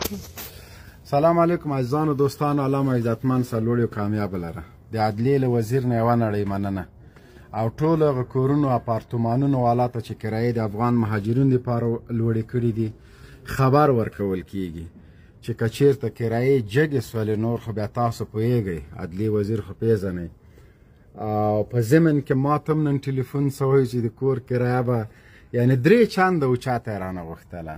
سلام علیکم عزیزانو، دوستانو، الله مو عزتمن، سرلوړي او کامیاب لره. د عدلیې له وزیر نه یوه نړۍ مننه، او ټولو هغه کورونو اپارتمانونو والا ته چې کرایې د افغان مهاجرینو دپاره لوړې کړي دي، خبر ورکول کیږي چې که چیرته کرایې جګې سولې، نور خو بیا تاسو پوهېږئ، عدلیې وزیر خو پېژنئ. او په ضمن کې ما ته هم نن ټلیفون سوی چې د کور کرایه به یعنې 3 چنده اوچته یې رانه غوښتله.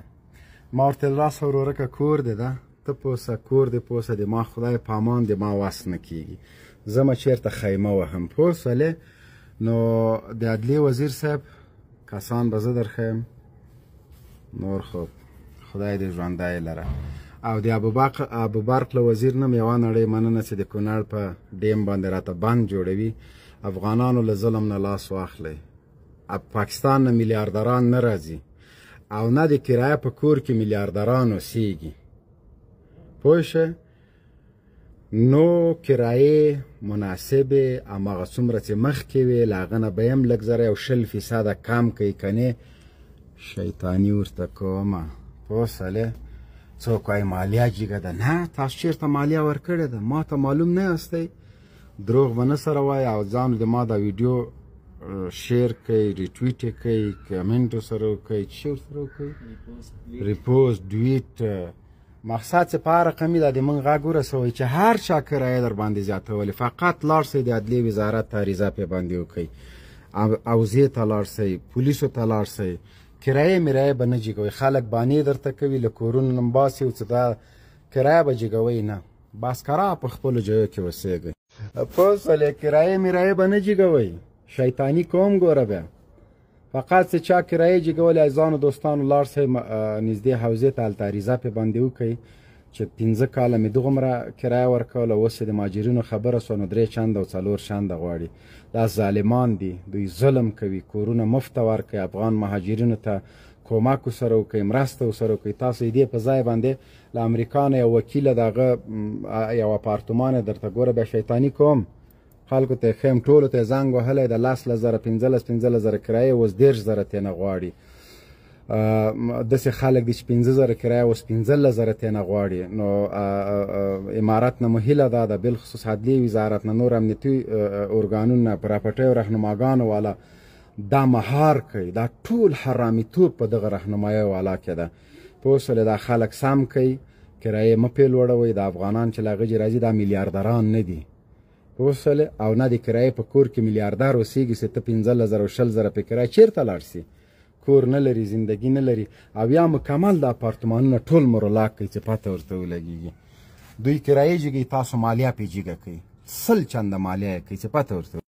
ما ورته ویل راسه ورورکه، کور دې ده، ته پوسه، کور دې پوسه، د ما خدای پامان د ما وس نه کیږي، زه مه چېرته خیمه وهم، پوه سولې؟ نو د عدلیې وزیر صاحب کسان به زه درښیم، نور خو خدای دې ژوندی لره. او د ابوبرق له وزیر نه یوه نړۍ مننه چې د کونړ په ډیم باندې راته بند جوړوي. افغانانو له ظلم نه لاس واخلئ، پاکستان نه میلیاردران نه راځي، او نه د کرایه په کور کې میلیاردران اوسیږي، پوه شئ؟ نو کرایې مناسبې هماغه څومره چې مخکې وې له هغه نه به یې هم لږ زره یو 20% کم کوي، کنې شیطاني ورته کومه، پوه سولې؟ څوک وایي مالیه جګه ده، نه، تاسو چېرته مالیه ورکړې ده؟ ما ته معلوم نه یاستئ، دروغ به نه سره وایي. او ځان د ما دا ویډیو share کړئ، retweet یې کړئ، کمنټ ورسره وکړئ، څه ورسره وکړئ، repost، duet، مقصد چې په هر رقم دا د موږ غږ ورسوئ چې هر چا کرایه در باندې زیاتولې، فقط لاړ سئ د عدلیې وزارت ته عریضه پرې باندې وکړئ، اوزې ته لاړ سئ، پولیسو ته لاړ سئ، کرایه مرایه به نه جګوئ. خلک بانې درته کوي، له کورونو نه باسي او څه دا کرایه به جګوئ نه، بس کرا په خپلو جایو کې اوسېږئ، پوه سولې؟ کرایه مرایه به نه جګوئ، شیطاني کوم ګوره بیا. فقط چې چا کرایې جګولې، عزیزانو دوستانو لاړ سئ نږدې حوزې ته، هلته عریضه پرې باندې وکړئ چې 5 کاله مې دغومره کرایه ورکوله، اوس یې د مهاجرینو خبره سوه، نو 3 چنده او 4 چنده غواړي. دا ظالمان دي، دوی ظلم کوي، کورونه مفته ورکوي، افغان مهاجرینو ته کومک ورسره وکړئ، مرسته ورسره وکړئ. تاسو یې دې په ځای باندې له امریکا نه یو وکیل د هغه یو اپارتمان یې درته ګوره بیا شیطاني کوم، خلکو ته یې ښیم، ټولو ته یې زنګ وهلی د 10 زره، 15 زره کرایه اوس 30 زره ترې نه غواړي. داسې خلک دي چې 5 زره کرایه اوس 15 زره ترې نه غواړي. نو امارت نه مو هیله دا ده، بالخصوص عدلیې وزارت نه، نور امنیتي ارګانونه، پراپرټۍ او رهنماګانو والا دا مهار کوي، دا ټول حرامیتوب په دغه رهنمایۍ والا کې ده، پوه سولې؟ دا خلک سم کوي، کرایې مه پرې لوړوئ. دا افغانان چې له هغه راځي دا میلیاردران نه دي، پوه سولې؟ او نه د کرایې په کور کې میلیاردر اوسېږي چې ته 15 زره او 20 زره په کرایه چېرته لاړ سي، کور نه لري، زندګي نه لري. او یا مکمل د اپارتمانونه ټول مرولاک کوي چې پته ورته ولګېږي. دوی کرایې جګوي، تاسو مالیه پرې جګه کوئ، 100 چنده مالیه یې کوي چې پته ورته